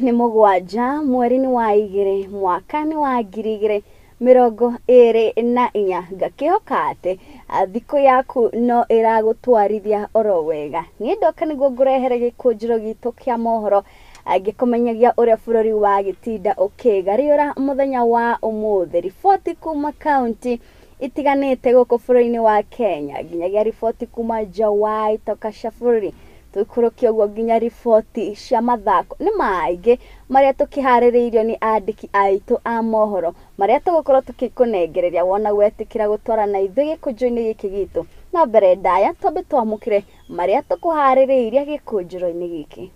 Nĩ 7 mweri-inĩ wa 2 mwaka nĩ wa 2024. Ngakĩhoka atĩ thikũ yaku no ĩragũtwarithia oro wega. Niĩ ndoka nĩguo ngũrehere gĩkũnjĩro gitũ kĩa mohoro, ngĩkũmenyagia ũrĩa bũrũri wa gĩtinda ũkĩgariũra mũthenya wa ũmũthĩ. Riboti kuma kaunti itiganĩte gũkũ bũrũri-inĩ wa Kenya, nginyagia riboti kuma nja wa itoka cia bũrũri, tũikũrũkie ũguo nginya riboti cia mathako. Nĩ maingĩ marĩa tũkĩharĩrĩirio nĩ andĩki aitũ a mohoro, marĩa tũgũkorwo tũkĩkũnengereria wona wetĩkĩra gũtwarana na ithuĩ gĩkũnjũ-inĩ gĩkĩ gitũ. No mbere ndaya twambe twamũkĩre marĩa tũkũharĩrĩirie gĩkũnjĩro-inĩ gĩkĩ.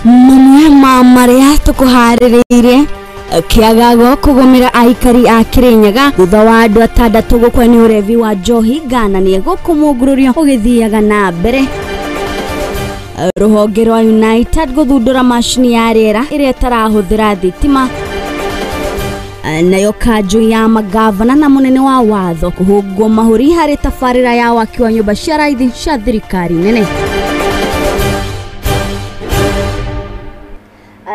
Mamwe ma marĩa tũkũharĩrĩirie: kĩagago kũgũmĩra aikari a Kĩrĩnyaga thutha wa andũ 6 gũkua nĩ ũrevi wa njohi ngananie, gũkũ mũngũrũrio ũgĩthiaga na mbere. Rũhonge rwa United gũthundũra macini ya rĩera ĩrĩa ĩtarahũthĩra thitima. Nayo kanjũ ya magavana na mũnene wa watho kũhũngwo mahũri harĩ tabarĩra ya waki wa nyũmba cia raithi cia thirikari nene.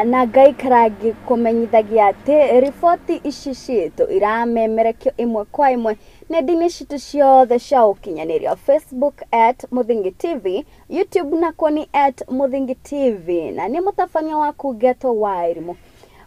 Na ngaikara ngĩkũmenyithagia atĩ riboti ici citũ iramemerekio ĩmwe kwa ĩmwe nenda-inĩ citũ ciothe cia ũkinyanĩria: Facebook @MuthingiTV, YouTube nakuo nĩ @MuthingiTV, na nĩ mũtabania waku Ngeto wa Irimũ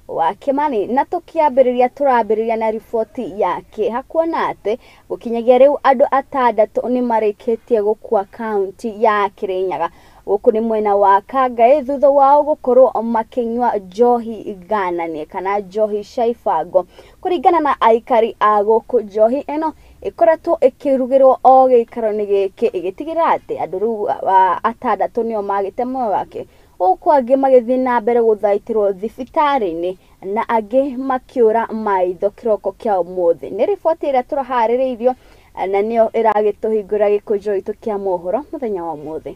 wa Kimani. Na tũkĩambĩrĩria, tũrambĩrĩria na riboti ya kĩeha kuona atĩ gũkinyagia rĩu andũ 6 nĩ marĩkĩtie gũkua kaunti ya Kĩrĩnyaga, gũkũ nĩ mwena wa Kangai, thutha wao gũkorwo makĩnyua njohi ngananie kana njohi cia ibango. Kũringana na aikari a gũkũ, njohi ĩno ĩkoretwo ĩkĩrugĩrwo o gĩikaro-inĩ gĩkĩ, ĩgĩtigĩrĩra atĩ andũ rĩu 6 nĩo magĩte muoyo wake, gũkũ angĩ magĩthiĩ na mbere gũthaitĩrwo thibitarĩ-inĩ na angĩ makĩũra maitho kĩroko kĩa ũmũthĩ. Nĩ riboti ĩrĩa tũraharĩrĩirio na nĩyo ĩragĩtũhingũra gĩkũnjũ gitũ kĩa mohoro mũthenya wa ũmũthĩ.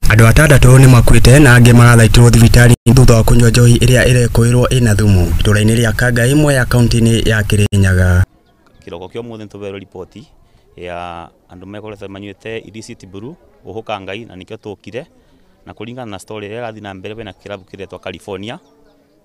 Andũ 6 nĩ makuĩte na angĩ marathaitĩrwo thibitarĩ thutha wa kũnyua njohi ĩrĩa ĩrekũĩrwo ĩna thumu itũũra-inĩ rĩa Kangai, Mwea, kaunti-inĩ ya Kĩrĩnyaga. Kĩroko kĩa ũmũthĩ nĩtũheirwo riboti ya andũ mekoretwo manyuĩte illicit brew gũkũ Kangai, na nĩkĩo tũkire. Na kũringana na story ĩrĩa ĩrathiĩ na mbere, bena kĩrabu kĩretwo California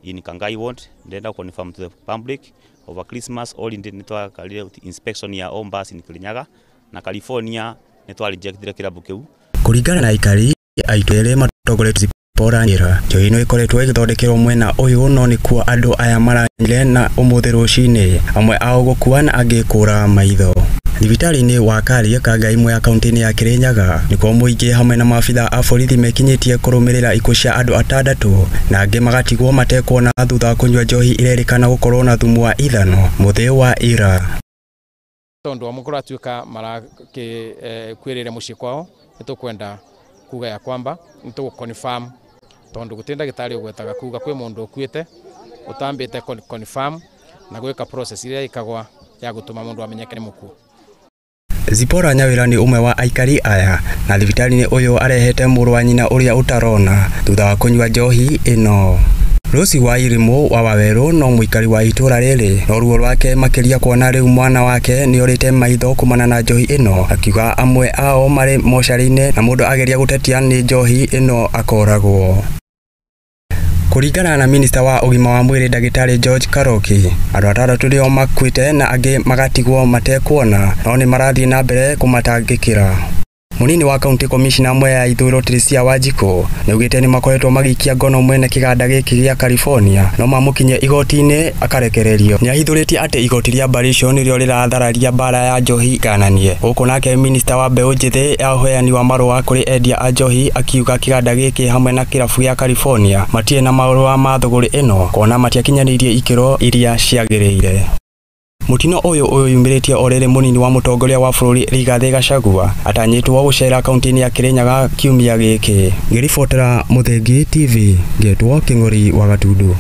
in Kangai ward. Ndĩrenda confirm to the public, over Christmas holiday nĩtwakarire inspection ya all bars in Kirinyaga, na California nĩtwa rejectire kĩrabu kĩu. Kũringana na aikari a itũũra rĩrĩ matongoretio Zipporah Njĩra, njohi ĩno ĩkoretwo ĩgĩthondekerwo mwena ũyũ, no nĩkuo andũ aya maranyuire na ũmũthĩ rũcinĩ, amwe ao gũkua na angĩ kũra maitho. Thibitarĩ-inĩ wa Karia, Kangai, Mwea, kaunti-inĩ ya Kĩrĩnyaga nĩkuo mũingĩ hamwe na maabitha a borithi mekinyĩtie kũrũmĩrĩra ikuũ cia andũ 6 na angĩ magatigwo matekuona thutha wa kũnyua njohi ĩrerĩkana gũkorwo na thumu wa ithano mũthĩ wa ira. Tondu amwe kũratuĩka marakĩkuĩrĩre mũciĩ kwao, nĩtũkwenda kuga ya kwamba nĩtũgũ confirm, tondu gũtirĩ ndagĩtarĩ ũgwetaga kuga kwĩ mũndũ ũkuĩte ũtambĩte confirm na gwĩka process iria ĩkagwa ya gũtũma mũndũ amenyeke nĩ mũkuũ. Zipporah Nyawĩra nĩ ũmwe wa aikari aya, na thibitarĩ-inĩ ũyũ arehete mũrũ wa nyina ũrĩa ũtarona thutha wa kũnyua njohi ĩno. Rũci wa Irimũ wa Wawerũ no mũikari wa itũũra rĩrĩ, no ruo rwake makĩria kuona rĩu mwana wake nĩorĩte maitho kumana na njohi ĩno, akiuga amwe ao marĩ mocarĩ-inĩ na mũndũ ageria gũtetia nĩ njohi ĩno akoragwo. Kũringana na minista wa ũgima wa mwĩrĩ ndagĩtarĩ George Karoki, andũ 6 nĩo makuĩte na angĩ magatigwo matekuona, no nĩ marathiĩ na mbere kũmatangĩkĩra. Mũnini wa county commissioner Mwea ya Ithũĩro Teresia Wanjikũ nĩaugĩte nĩmakoretwo magĩikia ngono mwene kĩganda gĩkĩ gĩa California no mamũkinyie igoti-inĩ akarekererio. Nĩahithũrĩtie atĩ igoti rĩa Barisho nĩrĩo rĩrathararia mbara ya njohi ngananie. Gũkũ nake minista wa mbeũ njĩthĩ ya ũheani wa marũa kũrĩ endia a njohi akiuga kĩganda gĩkĩ hamwe na kĩrabu gĩa California matirĩ na marũa ma thũgũrĩ ĩno kuona matiakinyanĩirie ikĩro iria ciagĩrĩire. Mũtino ũyũ ũyumĩrĩtie o rĩrĩ mũnini wa mũtongoria wa bũrũri Rigathĩ Gachagua atanyĩtwo gũcera kaunti-inĩ ya Kĩrĩnyaga kiumia gĩkĩ. Ngĩribotera Mũthingi TV, ngetwo Kĩng'ori wa Gatundu.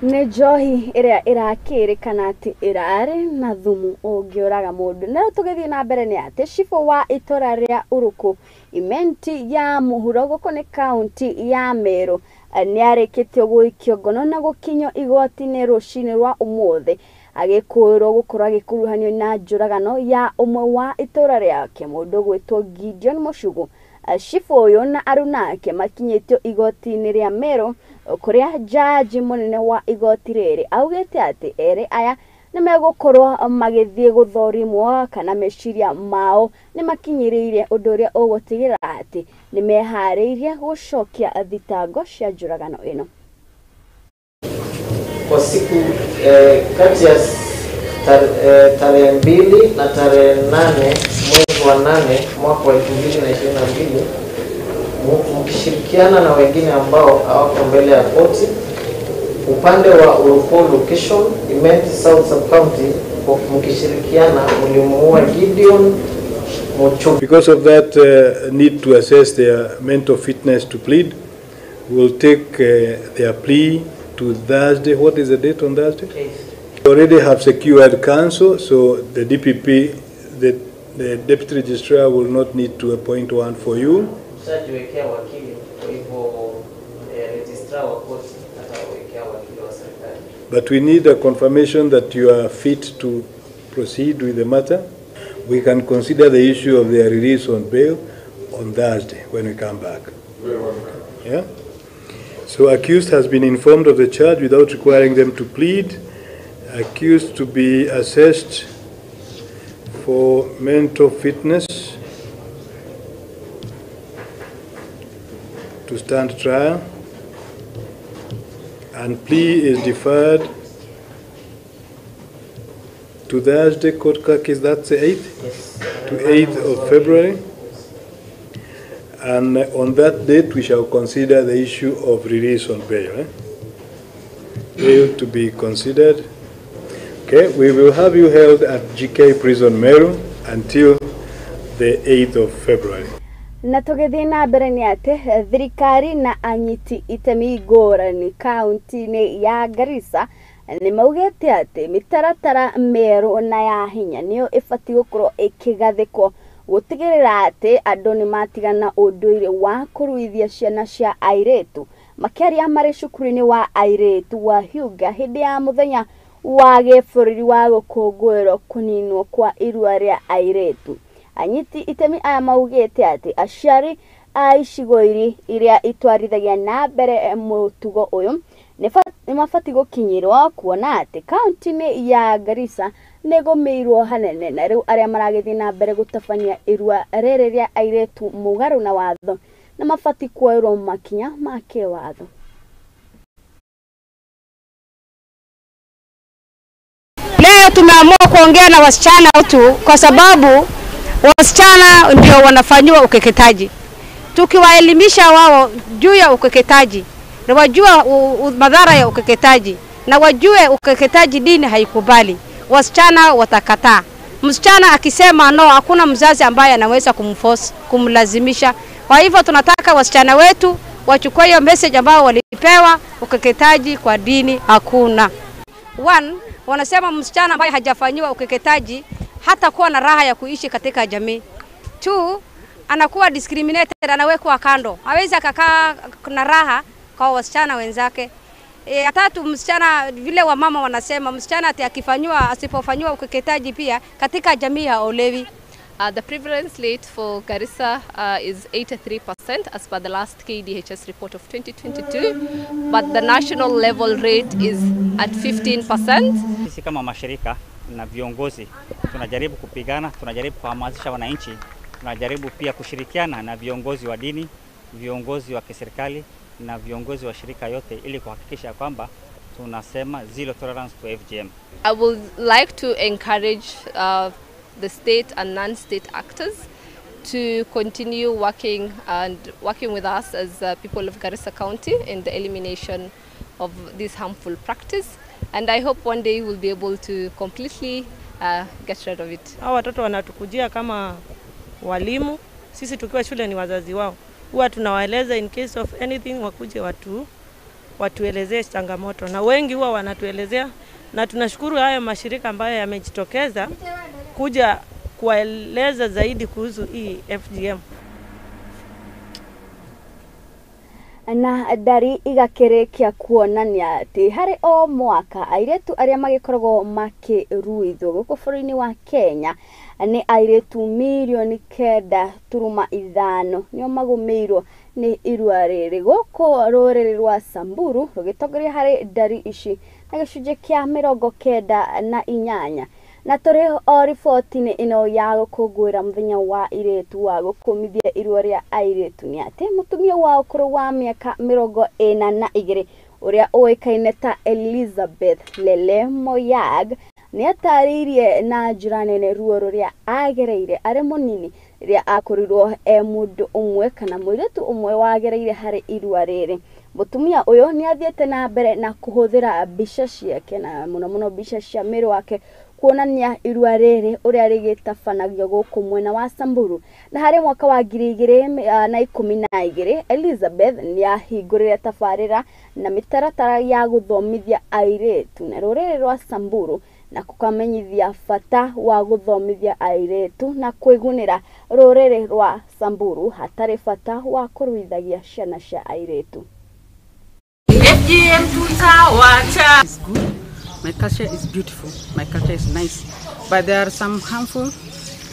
Nĩ njohi ĩrĩa ĩrakĩrĩkana atĩ ĩrarĩ na thumu ũngĩũraga mũndũ. Na rĩu tũgĩthiĩ na mbere nĩ atĩ cibũ wa itũra rĩa Uruku, Imenti ya mũhuro, gũkũ nĩ kaunti ya Meru, nĩ arĩkĩtio gũikio ngono na gũkinyio igoti-inĩ rũcinĩ rwa ũmũthĩ. Agĩkũĩrwo gũkorwo agĩkuruhanio na njũragano ya ũmwe wa itũra rĩake mũndũ gwĩtwo Gideon Muchugu. Cibũ ũyũ na aruna ake makinyĩtio igoti-inĩ rĩa Meru kũrĩa jaji mũnene wa igoti rĩrĩ augĩte atĩ erĩ aya nĩ megũkorwo magĩthiĩ gũthũrimwo kana meciria mao nĩ makinyĩrĩire ũndũ ũrĩa ũgũtigĩrĩra atĩ nĩ meharĩirie gũcokia thitango cia njũragano ĩno. Kwa siku kati ya tarehe 2 na tarehe 8 mwezi wa 8 mwaka wa 2022 mkishirikiana na wengine ambao hawako mbele ya koti upande wa Urukol location Imenti South Sub County mkishirikiana mlimuua Gideon Muchugu. Because of that need to assess their mental fitness to plead, we'll take their plea to Thursday. What is the date on Thursday? 8th. We already have secured counsel, so the DPP, the deputy registrar will not need to appoint one for you. Mshajiwekea wakili, kwa hivyo registrar wa koti atawekea wakili wa serikali. But we need a confirmation that you are fit to proceed with the matter. We can consider the issue of their release on bail on Thursday when we come back. Yeah? So accused has been informed of the charge without requiring them to plead. Accused to be assessed for mental fitness to stand trial, and plea is deferred to Thursday. Court clerk, is that the 8th? Yes. To 8th of February. And on that date, we shall consider the issue of release on bail. Bail to be considered. Okay, we will have you held at GK Prison Meru until the 8th of February. Na tũgĩthiĩ na mbere nĩ atĩ thirikari na anyiti itemi ngũrani kaunti-inĩ ya Garissa nĩ maugĩte atĩ mĩtaratara mĩerũ na ya hinya nĩyo ĩbatiĩ gũkorwo ĩkĩgathĩkwo gũtigĩrĩra atĩ andũ nĩ matigana ũndũire wa kũruithia ciana cia airĩtu. Makĩaria marĩ cukuru-inĩ wa airĩtu wa Hyuga hĩndĩ ya mũthenya wa gĩbũrũri wa gũkũngũĩrwo kũninwo kwa irua rĩa airĩtu. Anyiti itemi aya maugĩte atĩ aciari a icigo iria itwarithagia na mbere mũtugo ũyũ nĩ mabatiĩ gũkinyĩrwo kuona atĩ kaunti-inĩ ya Garissa nĩ gũmĩirwo hanene na rĩu arĩa maragĩthiĩ na mbere gũtabania irua rĩrĩ rĩa airĩtu mũgarũ na watho nĩ mabatiĩ kuoerwo makinya ma kĩwatho. Leo tumeamua kuongea na wasichana wetu kwa sababu wasichana ndio wanafanyiwa ukeketaji. Tukiwaelimisha wao juu ya ukeketaji na wajua madhara ya ukeketaji na wajue ukeketaji dini haikubali, wasichana watakataa. Msichana akisema no, hakuna mzazi ambaye anaweza kumforce, kumlazimisha. Kwa hivyo tunataka wasichana wetu wachukue hiyo message ambayo walipewa, ukeketaji kwa dini hakuna. One, wanasema msichana ambaye hajafanyiwa ukeketaji hata kuwa na raha ya kuishi katika jamii. Two, anakuwa discriminated, anawekwa kando. Hawezi akakaa na raha kwa wasichana wenzake. Tatu, msichana vile wamama wanasema msichana ati akifanywa asipofanywa ukeketaji pia katika jamii haolewi. The prevalence rate for Garissa is 83% as per the last KDHS report of 2022, but the national level rate is at 15%. Sisi kama mashirika na viongozi tunajaribu kupigana, tunajaribu kuhamasisha wananchi, tunajaribu pia kushirikiana na viongozi wa dini, viongozi wa kiserikali na viongozi wa shirika yote ili kuhakikisha kwamba tunasema zero tolerance to FGM. I would like to encourage the state and non-state actors to continue working with us as people of Garissa County in the elimination of this harmful practice, and I hope one day we'll be able to completely get rid of it. Hawa watoto wanatukujia kama walimu, sisi tukiwa shule ni wazazi wao. Huwa tunawaeleza in case of anything wakuje watuelezee changamoto, na wengi huwa wanatuelezea, na tunashukuru haya mashirika ambayo yamejitokeza kuja kuwaeleza zaidi kuhusu hii FGM. Na ndari igakĩrĩkia kuonania atĩ harĩ o mwaka airĩtu arĩa magĩkoragwo makĩruithwo gũkũ bũrũri-inĩ wa Kenya nĩ airĩtu 9.5 mirioni nĩo magũmĩirwo nĩ irua rĩrĩ, gũkũ rũrĩrĩ rwa Samburu rũgĩtongoria harĩ ndari ici na gĩcunjĩ kĩa 98. Na tũrĩ o riboti-inĩ ĩno ya gũkũngũĩra mũthenya wa irĩtu wa gũkũmithia irua rĩa airĩtu, nĩ atĩ mũtumia wa ũkũrũ wa mĩaka 42 ũrĩa ũĩkaine ta Elizabeth Lele Moyag nĩ atarĩirie na njĩra nene ruo rũrĩa agereire arĩ mũnini rĩrĩa akorirwo e mũndũ ũmwe kana mũirĩtu ũmwe wagereire harĩ irua rĩrĩ. Mũtumia ũyũ nĩ athiĩte na mbere na kũhũthĩra mbica ciake na mũno mũno mbica cia mwĩrĩ wake kuonania irua rĩrĩ ũrĩa rĩgĩtabanagio gũkũ mwena wa Samburu. Na harĩ mwaka wa 2012 Elizabeth nĩ ahingũrire tabarĩra na mĩtaratara ya gũthomithia airĩtu na rũrĩrĩ rwa Samburu na kũkamenyithia bata wa gũthomithia airĩtu na kwĩgunĩra rũrĩrĩ rwa Samburu hatarĩ bata wa kũruithagia ciana cia airĩtu. FGM tutawacha. Is good. My culture is beautiful. My culture is nice. But there are some harmful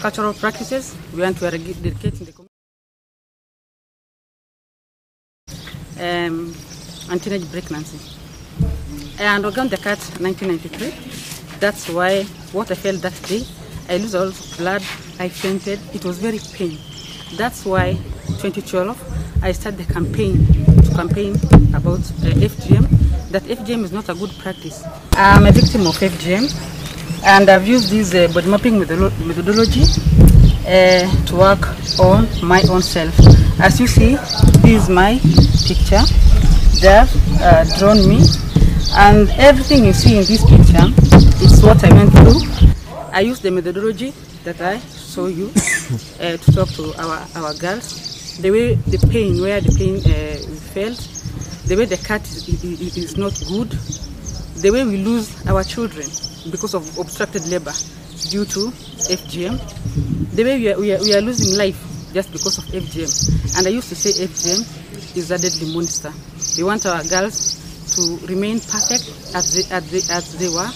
cultural practices we want to eradicate in the community. And teenage pregnancy. I undergone the cut 1993. That's why what I felt that day, I lose all blood, I fainted. It was very pain. That's why 2012 I started the campaign to campaign about FGM, that FGM is not a good practice. I'm a victim of FGM, and I've used this body mapping methodology to work on my own self. As you see, this is my picture. They have drawn me, and everything you see in this picture is what I went through. I used the methodology that I show you to talk to our girls. The way the pain, where the pain we felt, the way the cut is not good, the way we lose our children because of obstructed labor due to FGM, the way we are losing life just because of FGM. And I used to say FGM is a deadly monster. We want our girls to remain perfect as they were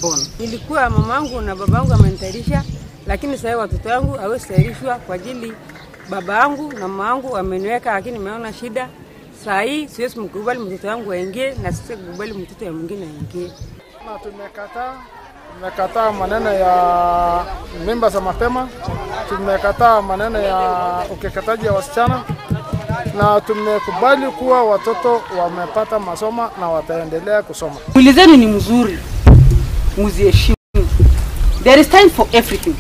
born. Nilikuwa mamangu na babangu amenitayarisha, lakini sasa watoto wangu hawezi tayarishwa kwa ajili baba yangu na mama yangu wameniweka, lakini nimeona shida. Saa hii siwezi mkubali mtoto wangu aingie na siwezi kukubali mtoto ya mwingine aingie. Na tumekataa maneno ya mimba za mapema, tumekataa maneno ya ukeketaji ya wasichana, na tumekubali kuwa watoto wamepata masomo na wataendelea kusoma. Mwili zenu ni mzuri, muziheshimu. There is time for everything.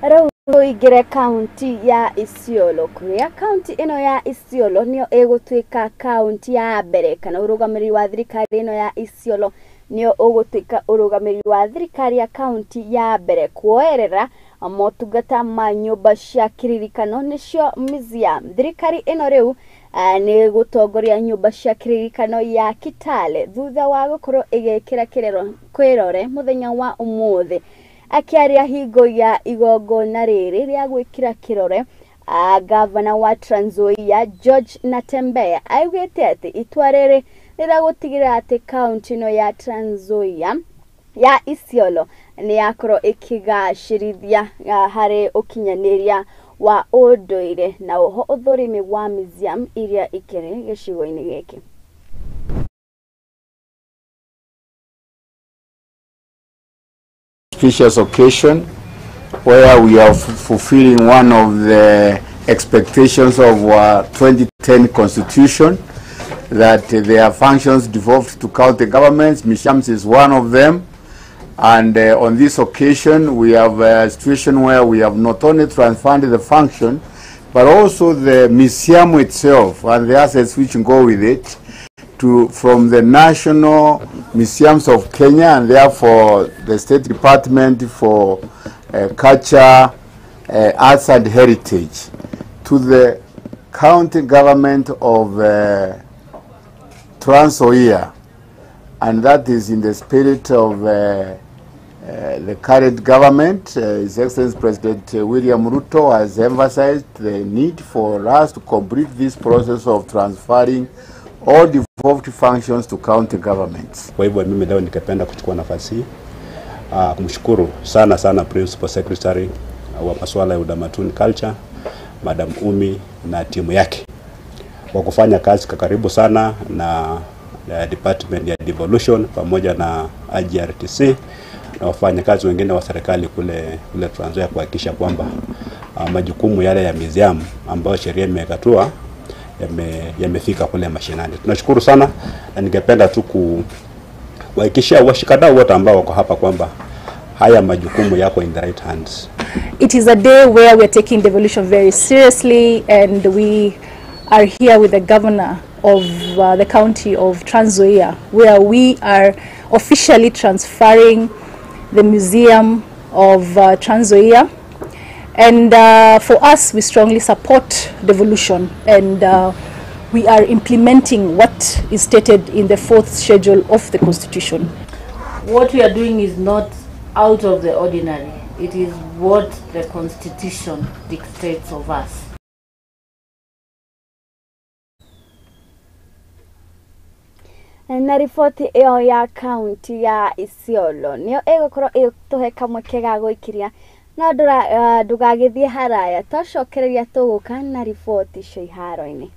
Rĩu tũingĩre kaunti ya Isiolo, kũrĩa kaunti ĩno ya Isiolo nĩyo ĩgũtuĩka kaunti ya mbere kana ũrũgamĩrĩri wa thirikari ĩno ya Isiolo nĩyo ũgũtuĩka ũrũgamĩrĩri wa thirikari ya kaunti ya mbere kuoerera motungata ma nyũmba cia kĩririkano nĩcio museum. Thirikari ĩno rĩu nĩ gũtongoria nyũmba cia kĩririkano ya Kitale thutha wa gũkorwo ĩgĩkĩra kĩrore mũthenya wa ũmũthĩ. Akĩaria hingo ya igongona rĩrĩ rĩa gwĩkĩra kĩrore, gavana wa Trans Nzoia George Natembeya augĩte atĩ itua rĩrĩ nĩ rĩa gũtigĩrĩra atĩ kaunti ĩno ya Trans Nzoia ya Isiolo nĩ yakorwo ĩkĩgacĩrithia harĩ ũkinyanĩria wa ũndũire na oho ũthũrimi wa museum iria ikĩrĩ gĩcigo-inĩ gĩkĩ. Auspicious occasion where we are fulfilling one of the expectations of our 2010 constitution, that there are functions devolved to county governments. Museums is one of them. And on this occasion, we have a situation where we have not only transferred the function, but also the museum itself and the assets which go with it from the National Museums of Kenya, and therefore the State Department for Culture, Arts and Heritage, to the county government of Trans Nzoia, and that is in the spirit of The current government, His Excellency President William Ruto, has emphasized the need for us to complete this process of transferring all devolved functions to county governments. Kwa hivyo mimi leo ningependa kuchukua nafasi hii kumshukuru sana sana Principal Secretary wa masuala ya utamaduni culture, Madam Umi na timu yake kwa kufanya kazi kwa karibu sana na Department ya Devolution pamoja na IGRTC na wafanyakazi wengine wa serikali kule Trans Nzoia kuhakikisha kwamba majukumu yale ya museum ambayo sheria imekatua yamefika kule mashinani. Tunashukuru sana na ningependa tu kuhakikishia washikadau wote ambao wako hapa kwamba haya majukumu yako in the right hands. It is a day where we are taking devolution very seriously, and we are here with the governor of the county of Trans Nzoia, where we are officially transferring the museum of Trans Nzoia. And for us, we strongly support devolution, and we are implementing what is stated in the fourth schedule of the Constitution. What we are doing is not out of the ordinary. It is what the Constitution dictates of us. Na riboti ĩyo ya kaunti ya Isiolo nĩyo ĩgũkorwo ĩgĩtũhe kamweke ga gũikiria no ndũgagĩthiĩ haraya twacokereria tũgũka na riboti cia iharo-inĩ.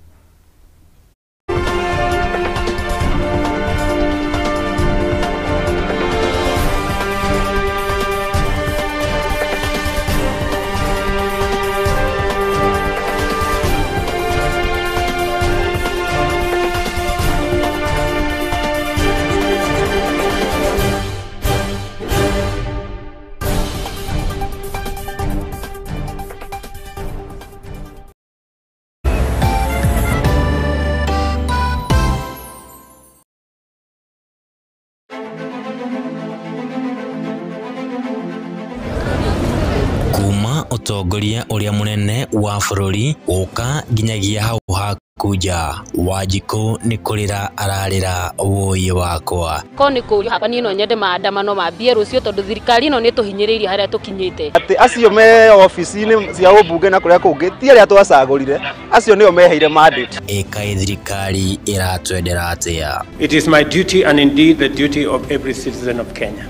Utongoria uria munene wa bururi guka nginyagia hau hakuja Wanjikũ ni kurira ararira woi wakwa ko ni kurio hakwa ni no nyende maandamano mambie rucio tondu thirikari ino ni tuhinyiriirie haria tukinyite ati acio me ofisi-ini cia ubunge na kuria kungi ti aria twacagurire acio nio meheire mandate. Ĩkai thirikari iratwendera atia? It is my duty and indeed the duty of every citizen of Kenya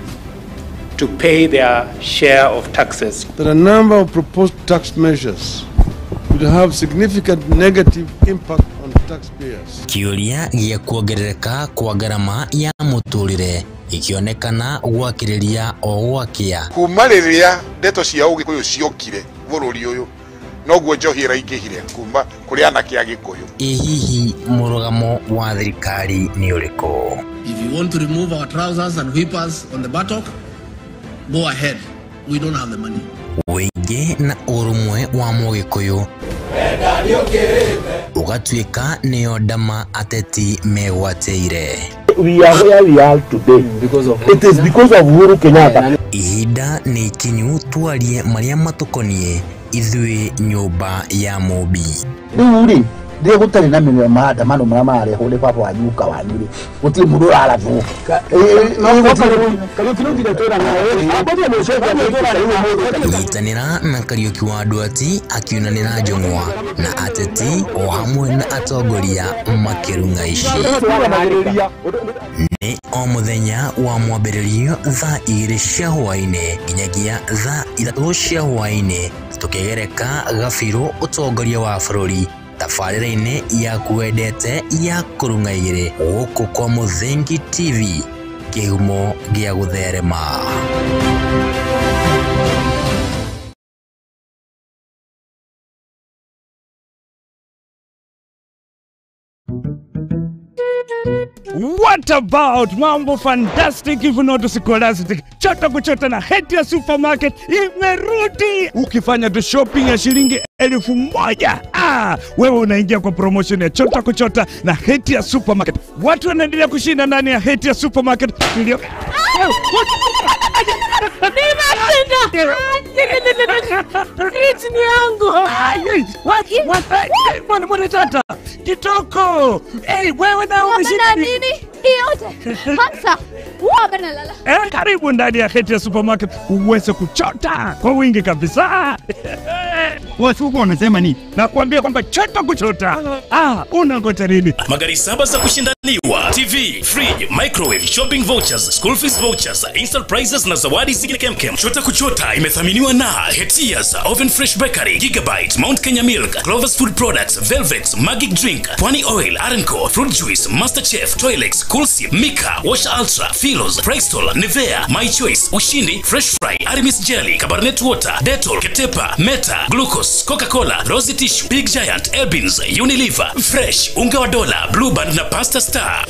to pay their share of taxes. That a number of proposed tax measures would have significant negative impact on taxpayers. Kiuria gĩa kuongerereka kwa ngarama ya mũtũrĩre ikionekana gwakĩrĩria o gwakia. Kuma rĩrĩa ndeto cia ũgĩkũyũ ciokire bũrũri ũyũ noguo njohi ĩraingĩhire kuma kũrĩ anake a Gĩkũyũ. Ĩ hihi mũrũgamo wa thirikari nĩ ũrĩkũ? If you want to remove our trousers and whip us on the buttock, go ahead. We don't have the money. Wĩingĩ na ũrũmwe wa mũgĩkũyũ ũgatuĩka nĩyo ndama ateti megwatĩire. We are where we are today because of it is because of Uhuru Kenyatta. Ihinda nĩ ikinyu twarie marĩa matũkoniĩ ithuĩ nyũmba ya Mũmbi. Rĩu rĩ rĩrĩa gũtarĩ na mĩnwa maandamano marĩa mararehwo nĩ baba wanyu guka wanyu rĩ gũtirĩ mũndũ ũrarathwo. Nyitanĩra na Kariũki wa Nduati akiunanĩra njũng'wa na ateti o hamwe na atongoria makĩrung'a ici. Nĩ o mũthenya wa mwambĩrĩrio thaa 2 cia hwaĩ-inĩ nginyagia thaa 3 cia hwaĩ-inĩ tũkĩgereka gabirũ ũtongoria wa bũrũri tabarĩra-inĩ yaku wendete ya kũrung'a igĩrĩ gũkũ kwa Mũthingi TV kĩhumo gĩa gũtherema. What about mambo fantastic if not scholastic? Chota kuchota na Hetia Supermarket imerudi. Ukifanya tu shopping ya shilingi 1000, wewe unaingia kwa promotion ya Chota kuchota na Hetia Supermarket. Watu wanaendelea kushinda ndani ya Hetia Supermarket. Ndio. Fridge ni yangu. Mbona tata? Kitoko. Hey, wewe na umeshinda nini? Hii yote. Hamsa. Karibu ndani ya Hetia Supermarket uweze kuchota kwa wingi kabisa. Wasuku wanasema nini? Nakwambia kwamba chota kuchota. Unangoja nini? Magari 7 za kushindaniwa, TV, fridge, microwave, shopping vouchers, school fees vouchers, instant prizes na zawadi zingine kemkem. Chota kuchota imethaminiwa na Hetias, Oven Fresh Bakery, Gigabyte, Mount Kenya Milk, Clovers Food Products, Velvex, Magic Drink, Pwani Oil, Arenco, Fruit Juice, Master Chef, Toilex, Coolsip, Mika, Wash Ultra, Philos, Prextol, Nivea, My Choice, Ushindi, Fresh Fry, Aramis Jelly, Cabernet Water, Dettol, Ketepa, Meta, Glucose, Coca-Cola, Rosy Tissue, Big Giant, Elbins, Unilever, Fresh, Unga wa Dola, Blue Band na Pasta Star.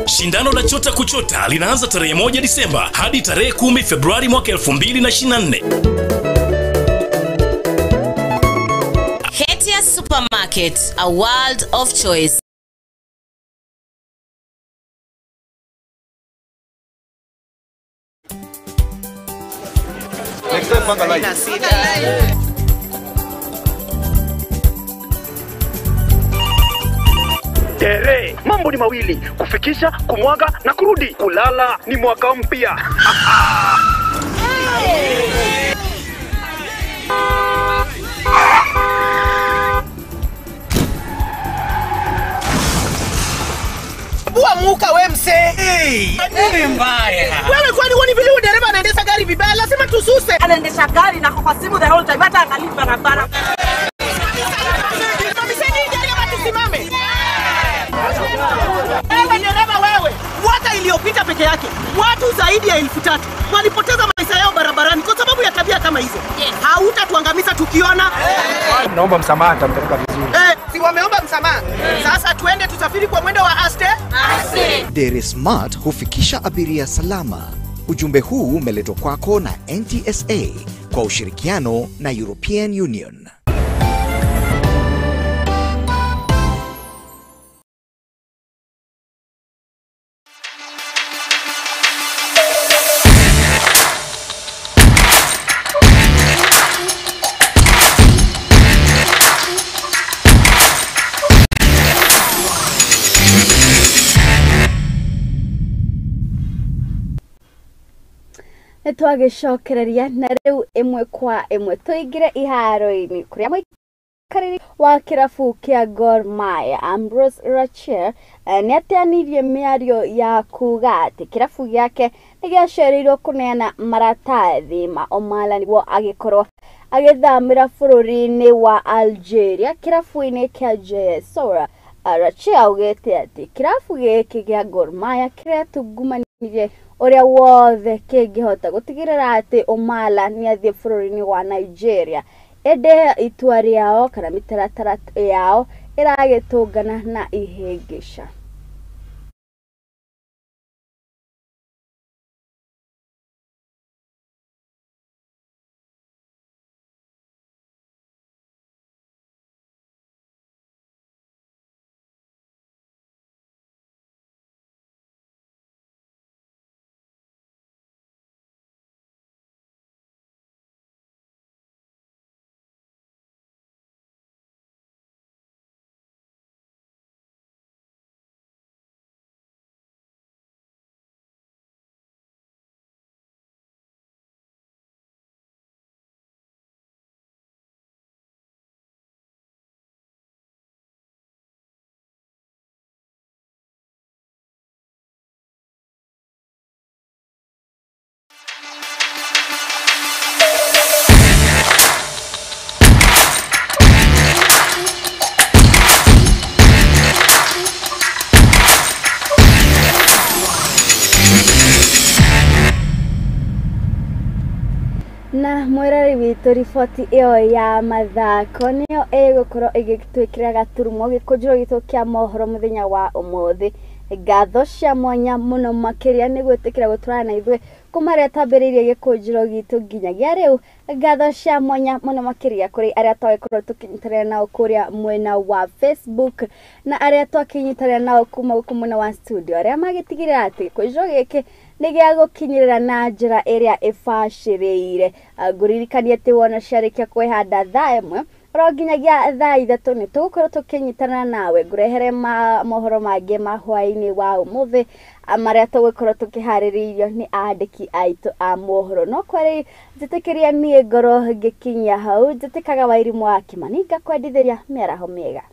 Shindano la Chota Kuchota linaanza tarehe 1 Disemba hadi tarehe 10 Februari mwaka 2024. Hetia Supermarket, a world of choice. Next time, panga line. Tere, mambo ni mawili, kufikisha, kumwaga na kurudi. Kulala ni mwaka mpya. Bua muka we mse. Hey, nini mbaya? Wewe kwani huoni vile huyu dereva anaendesha gari vibaya? Lazima tususe. Anaendesha gari na kwa simu the whole time, hata angalii barabara. Tusimame. Wewe dereva wewe, mwaka iliyopita peke yake watu zaidi ya 3000 walipoteza maisha yao barabarani kwa sababu ya tabia kama hizo. Yes. Hautatuangamiza tukiona. Naomba msamaha, nitampeleka vizuri. Si wameomba msamaha. Sasa tuende tusafiri kwa mwendo wa aste. Aste. Dere Smart hufikisha abiria salama. Ujumbe huu umeletwa kwako na NTSA kwa ushirikiano na European Union. Nĩtwagĩcokereria na rĩu ĩmwe kwa ĩmwe tũingĩre iharo-inĩ kũrĩa mũikarĩri wa kĩrabu kĩa Gor Mahia Ambrose Rachier nĩateanĩirie mĩario ya kuga atĩ kĩrabu gĩake nĩgĩacereirwo kũneana maratathi ma Omala nĩguo agĩkorwo agĩthamĩra bũrũri-inĩ wa Algeria kĩrabu-inĩ kĩa JS Saoura. Rachier augĩte atĩ kĩrabu gĩkĩ kĩa Gor Mahia kĩratungumanirie ũrĩa wothe kĩngĩhota gũtigĩrĩra atĩ Omala nĩathiĩ bũrũri-inĩ wa Nigeria, ĩndĩ itua rĩao kana mĩtaratara yao ĩragĩtũngana na ihĩngĩca. Na mwĩrori witũ riboti ĩyo ya mathako nĩyo ĩgũkorwo ĩgĩtwĩkĩra gaturumo gĩkũnjĩro gitũ kĩa mohoro mũthenya wa ũmũthĩ. Ngatho cia mwanya mũno makĩria nĩ gwĩtĩkĩra gũtwarana na ithuĩ kuma rĩrĩa twambĩrĩirie gĩkũnjĩro gitũ nginyagia rĩu. Ngatho cia mwanya mũno makĩria kũrĩ arĩa twagĩkorwo tũkĩnyitanĩra nao kũrĩa mwena wa Facebook na arĩa twakĩnyitanĩra nao kuma gũkũ mwena wa studio, arĩa magĩtigĩrĩra atĩ gĩkũnjĩro gĩkĩ nĩ gĩa gũkinyĩrĩra na njĩra ĩrĩa ĩbacĩrĩire. Ngũririkanie atĩ wona ciarĩkia kwĩhanda thaa ĩmwe Oro nginyagia thaa 3 nĩ tũgũkorwo tũkĩnyitana nawe ngũrehere mohoro mangĩ ma hwaĩ-inĩ wa ũmũthĩ marĩa tũgũkorwo tũkĩharĩrĩirio nĩ andĩki aitũ a mohoro. No kwa rĩu njĩtĩkĩria niĩ ngorwo ngĩkinyia hau, njĩtĩkaga Wairimũ wa Kĩmani ngakwendithĩria mĩaraho mĩega.